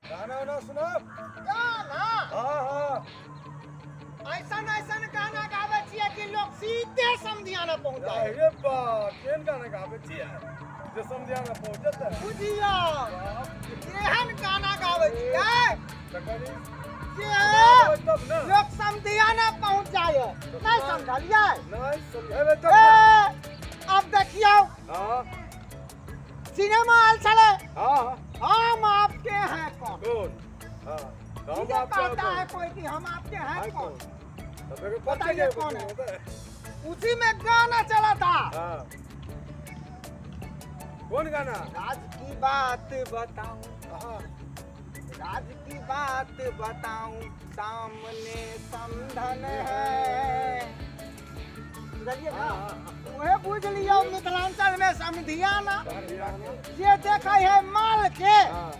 गाना उना सुनाब। गाना? हाँ हाँ। ऐसन ऐसन गाना गाबै छियै कि लोग सीधे समधियाना पहुंच जाए। अरे बा, केहन गाना गाबै छियै जे समधियाना पहुंच जेतै? बुझियौ, एहन गाना गाबै छियै तऽ कनि जे सुनाबै तब ने। लोग समधियाना पहुंच जाए। नहीं समझलियै? नहि समझेबै तब ए, ने। अब देखियौ। हाँ। सिनेमा हॉल छलै। हाँ। हम आपके हैं कौन? कौन? हाँ, तो हम मुझे आपके कहता है कौन? कोई कि हम आपके हैं हैं कौन? कौन? तब एगो परिचय बताइए के कौन है? होतै। उसी में गाना चला था। हाँ, कौन गाना? राज की बात बताऊं, हाँ। राज की बात बताऊं, सामने समधन है। बुझलियै ना? उहे बुझ लियौ, मिथिलांचल में समधियाना जे देखै है माल के हाँ।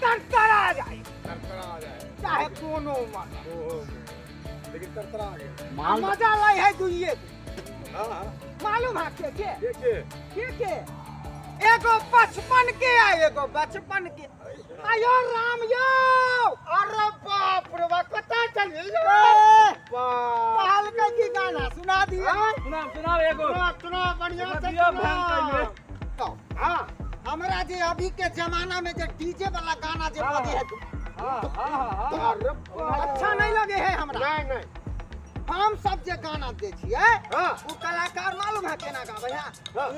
तरतरा जाए। तरतरा जाए। चाहे कोनो उम्र। ओहो, लेकिन तरतरा गया। आ मजा लै है दुइये दिन। हाँ हाँ। मालूम है के के? के के? के के? एगो बचपन के आ एगो बचपन के। आयो राम यो! अरे बाप रे बाप, कतऽ चलियै? कहलकै कि गाना सुना दिए। सुनाओ सुनाओ एगो। सुना सुना, बढ़िया से। दियौ भयंकर में। तो हाँ। हमरा जे अभी के जमाना में जे डीजे वाला गाना जे बजे है, हाँ हाँ हाँ। अरे बाप। अच्छा नहीं लगे है हमरा। नहीं नहीं। हम सब जे गाना दे छियै, हाँ। वो कलाकार मालूम है केना गाबै है? हाँ।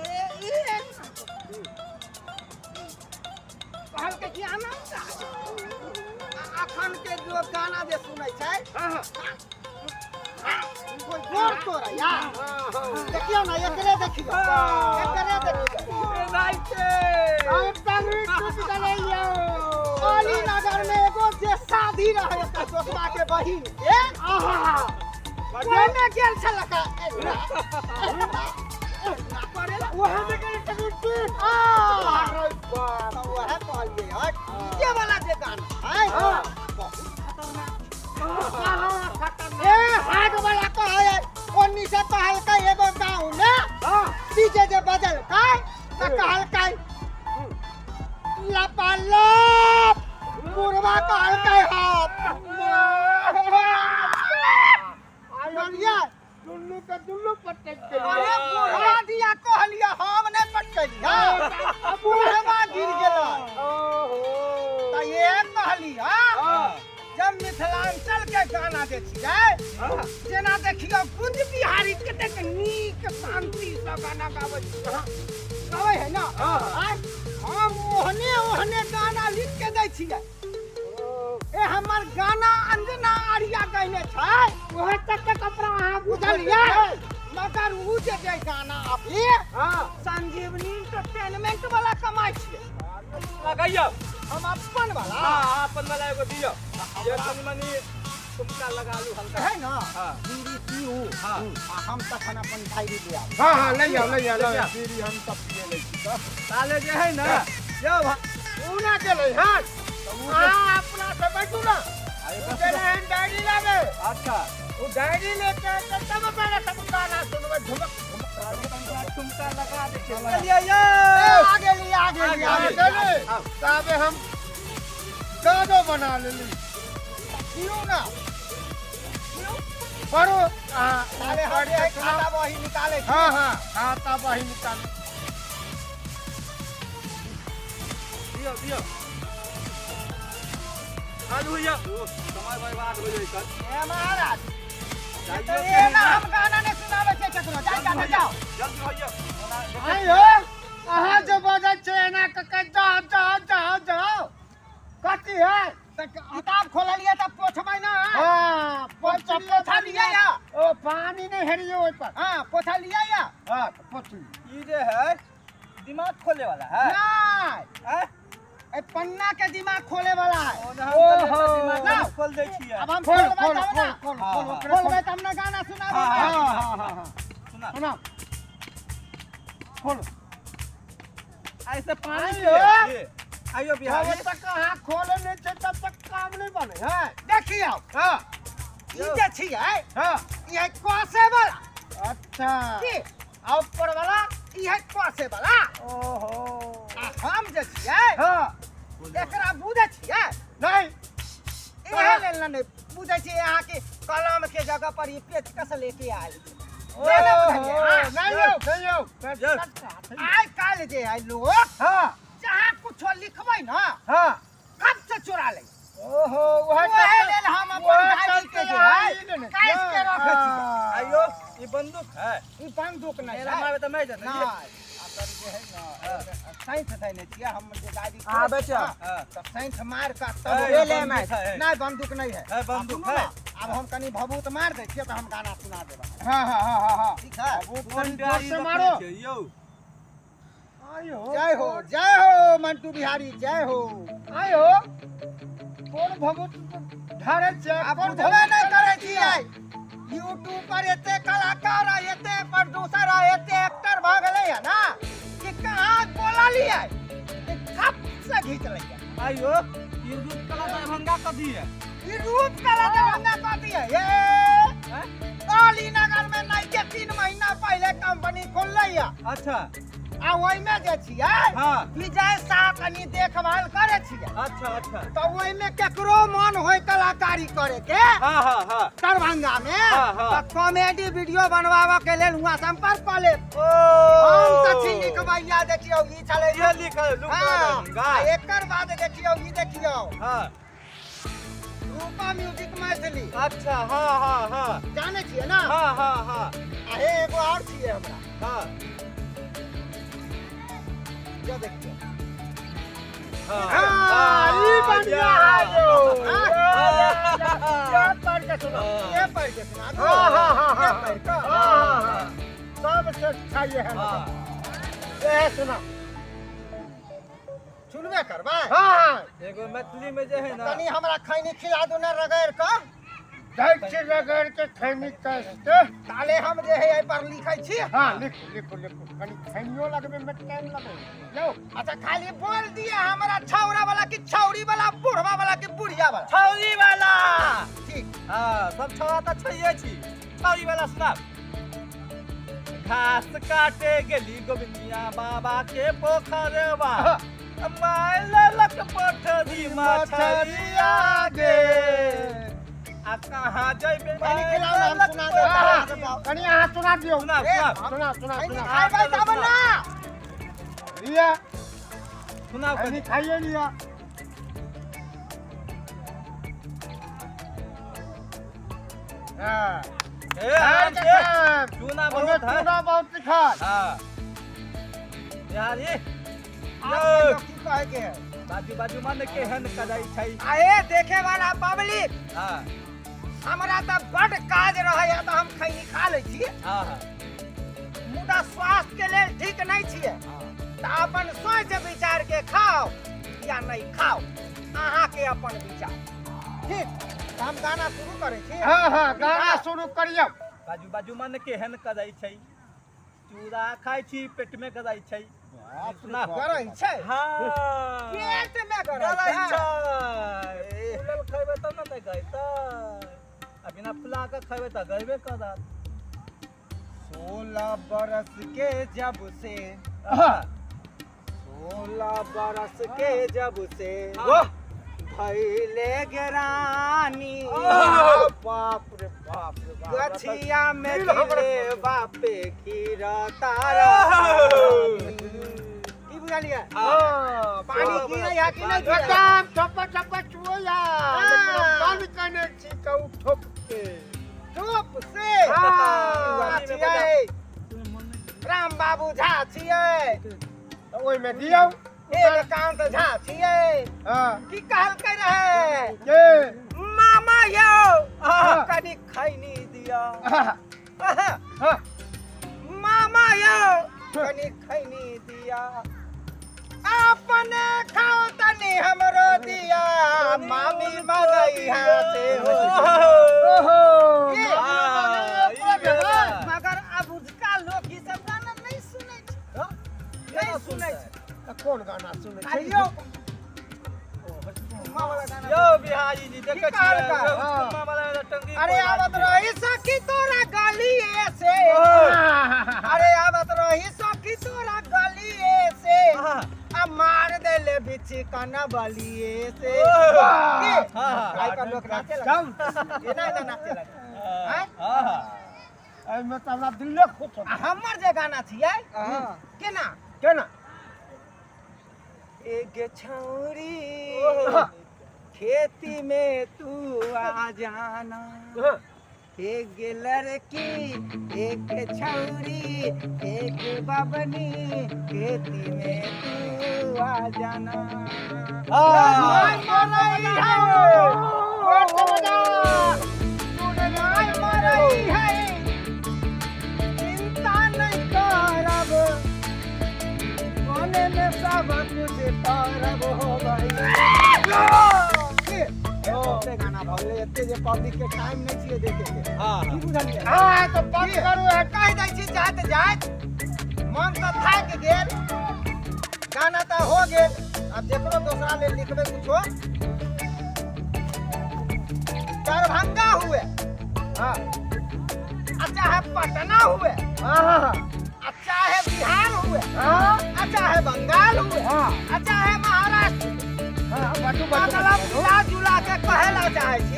कहलकै कि आनंद अखन के जो गाना जे सुनै छै, हाँ हाँ। कोई गोर तोड़ै या। हाँ हाँ। देखियौ ना, एकरे देखियौ, एकरे देखियौ। अब तंगड़ी टूट गेलै यौ। अली नगर में एगो जे शादी रहे ओकर दोस्तवा के बहिन के, आहा, ओहिमे गेल छलका एना एना एना करेला। वहाँ से गेलै तंगड़ी टूट। आ अरे बाप। तऽ वएह कहलियै हट, डीजे वाला जे गाना है हाँ। बहुत खतरनाक। हाँ, खतरनाक। ए हाथ वाला कहै ओन्नी से कहलकै एगो गाँव में हाँ। डीजे जे बजलकै तऽ कहलकै लपालप, बुढ़वा कहलकै हप। बुझलियै? दुनू के दुनू पटक गेलै। अरे बुढ़वा दिया कहलियै, हम नहि पटकलियै, बुढ़वा गिर गेलै। ओहो। तऽ ये कहलियै, हाँ। जब मिथिलांचल के गाना जे छियै, हाँ। जेना देखियौ कुंज बिहारी कतेक नीक शांति से गाना गाबै छै, गाबै है ना? हाँ। आँय, हम ओहने ओहने गाना लिख के दै छियै। ए हमर गाना अंजना आर्या गयने छै। ओहे तक के कपड़ा अहाँ बुझलियै? मगर उ जे जे गाना अभी हाँ। संजीवनी इंटरटेनमेंट वाला कमाइ छियै। लगाइयो। हम अपन वाला। हाँ, अपन वाला एगो दियो। ये कनि मनि तुमका लगा लू हल्का। है ना? हाँ। बीड़ी पीऊ। हाँ। आ हम तखन अपन डायरी ले आब। हाँ हाँ, ले जाओ ले जाओ ले ले जाओ। जाओ। बीड़ी हम सब पिए लै छी तऽ। ताले जे है ना यौ, उ ना गेलै हन। अहाँ अपना से बैठू ना। उ गेलै हन डायरी लाबे। अच्छा। उ डायरी लेके एतै तब अपना सब गाना सुनबै, झुमक झुमक। तुमका लगा दे। चलिए यो, आ गेली आ गेली आ आ गेली। गेलै ताबे हम गानो बना लेली। पीऊ ना। पढ़ो अहाँ। ताले हम जे है खाता बही निकालै छी। हाँ हाँ, खाता बही निकालू। दियो दियो, आलू भैया, समय बर्बाद हो जाई कल। ए महाराज, जाइयो तऽ कहीं एना ना। हम गाना नहि सुनाबै छियै ककरो। जाउ जाउ जाउ। जल्दी भैया। आइयो, अहाँ जे बजै छियै एना कऽ के जाओ जाओ जाओ जाओ, कथी है? तऽ किताब खोललियै तऽ पोछबै ना? हाँ, पोछा पोछलियै या? ओ पानी नहीं हेरियो ओहि पर। हाँ, पोछलियै या? हाँ, तऽ पोछलियै। ई जे है दिमाग खोले वाला है। नहि। हैं? ए पन्ना के दिमाग खोले वाला है। ओहो, ना। दिमाग खोल दै छियै। अब हम खोल खोलबै खोल तब खोल ना। खोल हाँ, खोल हाँ। ओकरे खोल। खोलबै तब ना गाना सुनाबै। हाँ, हाँ हाँ हाँ हाँ। सुना। सुना, खोलो। ऐसे पानी आइयो। पिए। आइयो बिहारी। जब तक अहाँ खोले नहीं छै तब तक काम नहीं बने है। देखियौ, हाँ। ई जे छियै, हाँ। ई है कसे वाला। अच्छा। की आ ऊपर वाला? ई है कसे वाला। ओहो। आ हम जे छियै, हाँ। एकरा बुझै छियै? नहीं। इहे लेल ने नहि बुझै छियै अहाँके, कलम के जगह पर ई पेचकस लेके आयल छै। से नहि बुझलियै? हाँ। नहीं यौ, नहीं यौ। आइ काल्हि जे है लोग, जहाँ कुछो लिखबै ने, कब से चोरा लै। ओहो, वह ओहे लेल हम अपन वएह भाईजी के चलते जे अहाँ है ई लेने काटि के रखै छियै। आइयो ई बंदूक है? ई बंदूक नहि मेरा है। मारबे तऽ मरि जेतै। नहि, अगर जे है ने साइंस देने छियै हम जे गाड़ी। हाँ, बेचा। हाँ। तऽ साइंस मार कऽ तब है, ले ले। बंदूक है। नहि, बंदूक नहि है। है, बंदूक आब सुनू है। ने, आब हम कनि भभूत मार दै छियै तऽ हम गाना सुना देबै। हाँ हाँ हाँ हाँ हाँ। ठीक है? कोन डायरी से रखने मारो। छियै यौ? आयो। जय हो, जय हो मंटू बिहारी, जय हो। आयो, कोन भगवत ढारे छै? आब कोन बुझबे भगवत नहि करै छियै, यूट्यूब पर एते कलाकार आ एते प्रोड्यूसर आ एते एक्टर भऽ गेलै है ना कि कहाँ बोललियै कि खप से घीच लैया। आइयो, ई रूप कला दरभंगा कथी है? ई रूप कला दरभंगा कथी है? ये काली नगर में नहीं के 3 महीना पहले कंपनी खोललै है। आ ओहिमे जे छियै, विजय शाह कनि देखभाल करै छियै। अच्छा अच्छा तऽ ओहिमे केकरो मन होय कलाकारी करे के हाँ हाँ हाँ दरभंगा में, हाँ, हाँ। तऽ कॉमेडी वीडियो बनवाबऽ के लेल हुआं संपर्क कऽ लेब। ओ, हम तऽ छी लिखबैया। देखियौ, ई छलै। ये लिखल रूप कला दरभंगा। आ एकर बाद देखियौ, ई देखियौ, रूपा म्यूजिक मैथिली। अच्छा, हाँ हाँ हाँ जानै छियै ना? हाँ हाँ हाँ आ हे, एगो आओर छियै हमरा। जो देखियौ। हाँ, ई बढ़िया है यो। ये पढ़ के सुना। ये पढ़ के सुना दू? हाँ हाँ हाँ ये हाँ पढ़ कऽ? हाँ हाँ, सबसे अच्छा ये है। ये सुना। सुनबे करबै? हाँ हाँ। एगो मैथिली में जे है ना। कनि हमरा खैनी खिला दू ने रगड़ि कऽ। जाइ छी रगड़ के खैनी कस के। ताले हम जे है एहि पर लिखै छी। हाँ, लिखू लिखू लिखू। कनि खैनियो लगबे में टाइम लगे यौ। अच्छा, खाली बोल दिए हमरा, छौरा वाला कि छौरी वाला, बुढ़वा वाला कि बुढ़िया वाला? छौरी वाला। ठीक। हाँ, सब छौरा तऽ छैहे छी। छौरी वाला सुनाब। घास काटे गेली गोविंदिया बाबा के पोखरवा, माय ललक पोठरी मछरिया गे, आ कहाँ जइबे? कनि खिलाउ ने, हम सुना देब। हाँ, कनि अहाँ सुना दियौ। सुना। ए, सुनाब। सुना सुना। खैनी सुना। खाइबै तब ना। लिया। सुनाब। खैनी कनि। खाइए लिया। हाँ। ए, आराम से। चूना ओहिमे बहुत है। चूना बहुत लिखल। हाँ बिहारी। आब कहियौ, की कहै के है? बाजू बाजू मन केहन करै छै। आ ए देखे वाला पब्लिक, हमरा तऽ बड काज रहैया तऽ हम खैनी खा लै छी। हाँ हाँ मुदा स्वास्थ्य के लेल ठीक नहि छियै। तऽ अपन सोच विचार के खाओ या नहि खाओ, अहाँके अपन विचार। ठीक, तऽ हम गाना शुरू करै छी। हाँ हाँ, गाना शुरू करियौ। बाजू बाजू मन केहन करै छै, चूड़ा खाइ छी पेट में गरै छै। सुना। गरै छै? हाँ। पेट में गरै गरै छै? छै। फूलल खैबै तब ने नहि गैतै, आ बिना फुला के खैबै तऽ गैबे करत। 16 बरस के जब से, 16 बरस के जब से भैले गेरानी, बाप रे बाप रे बाप। गछिया में दिल हमरा गिरे बापे खीरा तारा। की बुझलियै? हाँ, पानी गिरै है कि नहि गिरै? एकदम ठप्पा ठप्पा चुअैया। हाँ। बंद कने छी कहू ठोप के। चुप से। हाँ। छियै राम बाबू झा छियै। तऽ ओहिमे दियौ। नीलकांत झा छियै। की कहलकै रहे? के? मामा यौ, कनि खैनी दिअ। मामा यौ, कनि खैनी दिअ, अपने खाओ तनी हमरो दिया, मामी मगैया से हो। ओहो। की? ई भेलै। मगर अबुझका लोक ई सब गाना नहि सुनै छै, नहि सुनै छै। तऽ कोन गाना सुनै छै? आइयो माँ वाला गाना। यौ बिहारी जी, देखै की कहलकै? छियै? मामा वाला टंगी। अरे आवत रही सखी तोरा गलिए से, अरे आवत रही सखी तोरा गलिए से, आ मार देले। ले बिच काना बलिए से के आइ पर लोग नाचे लगे एना एना नाचे लगे। हैं हां एहिमे तऽ हमरा दिले खुश हो। हमर जे गाना छियै केना केना एक छौरी खेती में तू आ जाना, एक लड़की एक छौरी एक बबनी खेती में तू आ जाना। चिंता नहीं करब कोने में सब कुछ करब हो भाई। गाना भले एते जे पब्लिक के टाइम नहीं छियै देखे के। हां की बुझलियै? हां तऽ बंद करू है। कहि दै छी जाइत जाइत मन तऽ थाकि गेल, गाना तऽ हो गेल, आब जेकरो दोसरा लेल लिखबै कुछो। दरभंगा हुए हां आ चाहे पटना हुए हां आ चाहे बिहार हुए हां आ चाहे बंगाल हुए हां आ चाहे महाराष्ट्र हां बाटू बाटू मतलब मिला जुला के कहेला चाहे छी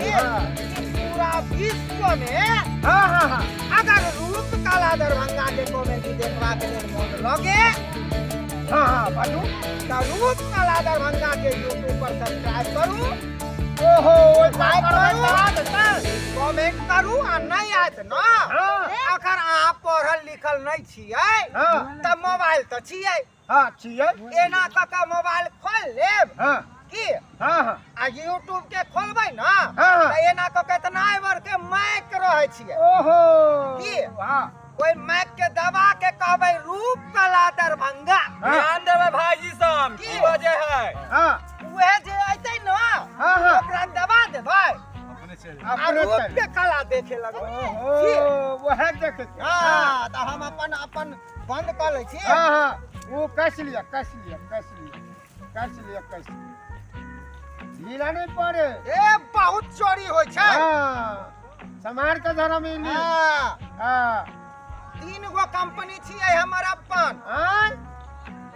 कि पूरा विश्व में हां हां हां अगर रूप कला दरभंगा के कॉमेडी देखबा के लेल मोन लगे हां हां बाटू तऽ रूप कला दरभंगा के यूट्यूब पर सब्सक्राइब करू, ओहो लाइक करू, कमेंट करू आ नहीं आयत न अखन अहाँ पढ़ल लिखल नहीं छियै तऽ मोबाइल तऽ छियै। हां छियै। एना कऽ के मोबाइल खोलि लेब हां की हां हां आ यूट्यूब के खोलबै न हां तऽ एना कऽ के एतना बर के माइक रहै छियै। ओहो की हां ओहि माइक के दबा के कहबै रूप कला दरभंगा। ध्यान देबै भाईजी सब की बजे है। हां उहे जे अयतै न हां हां ओकरा दबा देबै अपने चलि आ रूप के कला देखे लगबै। ओहो वएह देखे। हां तऽ हम अपन अपन बंद कऽ लै छी। हां हां वो कस लिया कस लिया कस लिया कस लिया कस लिया ढीला नहीं पड़े। ए बहुत चोरी होइ छै। हां समार के धरम इली। हां हां 3 गो कंपनी छियै हमर अपन। हां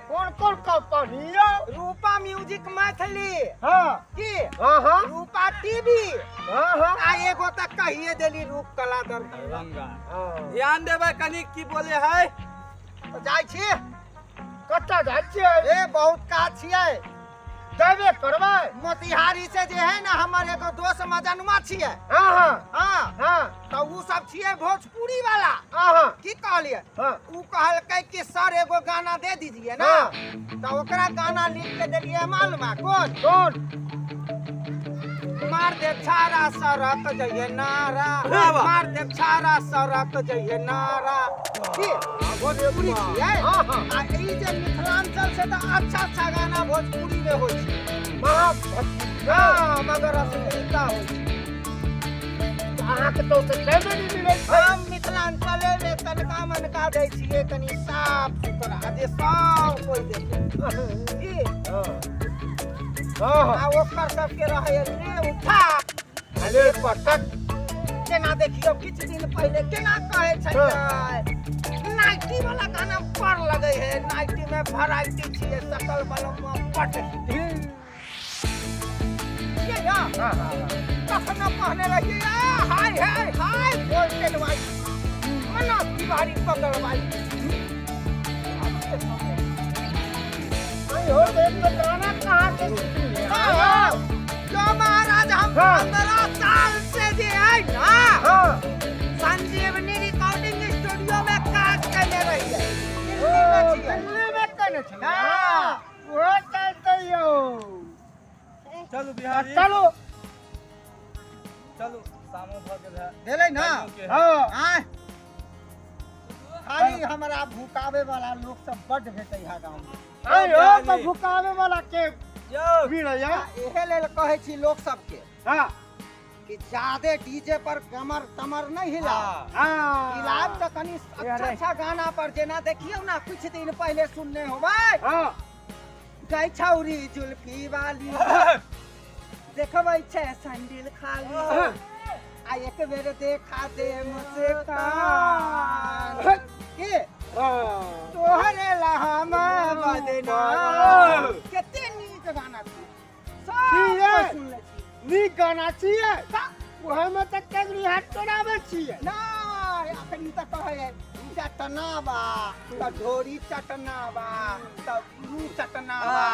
कौन कौन कंपनी यौ? रूपा म्यूजिक मैथिली। हां की हां हां रूपा टीवी। हां हां आ एगो तऽ कहिए देली रूप कला दरभंगा। ध्यान देबै कनी की बोले है। तऽ जाइ छी। कतऽ जाइ छियै? ए बहुत काज छियै। देबे करबै। मोतिहारी से जे है ना हमर एगो दोस्त मजनुआ छियै। हां हां हां हां तऽ उ सब छियै भोजपुरी वाला। हां हां की कहलियै? हां उ कहलकै कि सर एगो गाना दे दीजिए ना, तऽ ओकरा गाना लिख के देलियै मालूम है कोन कौन? मार दे छारा सड़क जइए नारा, मार दे छारा सड़क जइए नारा। की भोजपुरी छियै। हां हां आ ई जे मिथिलांचल से तऽ अच्छा अच्छा गाना भोजपुरी में होइ छै। महा हां मगर अश्लीलता होइ छै। अहाँके तऽ ओते टाइमे नहि मिलै छै। हम मिथिलांचले में तनका मनका दै छियै कनि साफ सुथरा जे सब कोइ देखे। की हां हां आ ओकर सबके रहै ले उठा अरे पटक। केना देखियौ किछु दिन पहिले केना कहै छै नाइटी वाला गाना पर लगे है, नाइटी में वैरायटी छियै, सकल बलम पट छियै ना। हां हां कखनो कहने रहियै हाय हाय हाय वोल्टेज वाली मना तिवारी पकड़ वाली। आई हो तो गाना कहाँ से सीखली? हां जो महाराज हम 15 साल से जे है ना हां संजीवनी रिकॉर्डिंग स्टूडियो में काज करने रहियै। दिल्ली में कने छलै। हां वो चलते यौ। चलू बिहारी चलू चलू सामो भऽ गेल है। भेलै ना? हां आय खाली हमरा भुकावे वाला लोग सब बड भेटै है गाँव में। आई हो तऽ भुकावे वाला के यौ भीड़ है। एहे लेल कहै छी लोक सबके हां कि ज्यादे डीजे पर कमर तमर नहीं हिला। हां हिलाब तऽ कनि अच्छा अच्छा गाना पर जेना देखियौ ना कुछ दिन पहिले सुनने होबै। हां गै छौरी जुल्फी वाली देखबै छै सैंडल खाली आ एक बेर देखा दे मुस्कान के तोहरे ला हम बदनाम। कते छियै। सुनले छी। नीक गाना छियै, ओहमे तऽ टेंगरी हाथ तोड़ाबै छियै। नहि, अखन तऽ कहै चटना बा तऽ ढोरी चटना बा तऽ ऊ चटना बा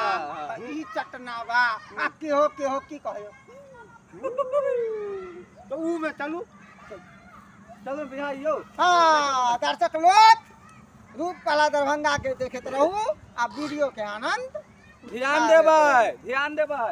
तऽ ई चटना बा आ केहो केहो की कहै। तऽ ऊ में चलू। चलू बिहार यौ। हाँ दर्शक लोग, रूप कला दरभंगा के देखैत रहू आ वीडियो के आनंद ध्यान देबै, ध्यान देबै।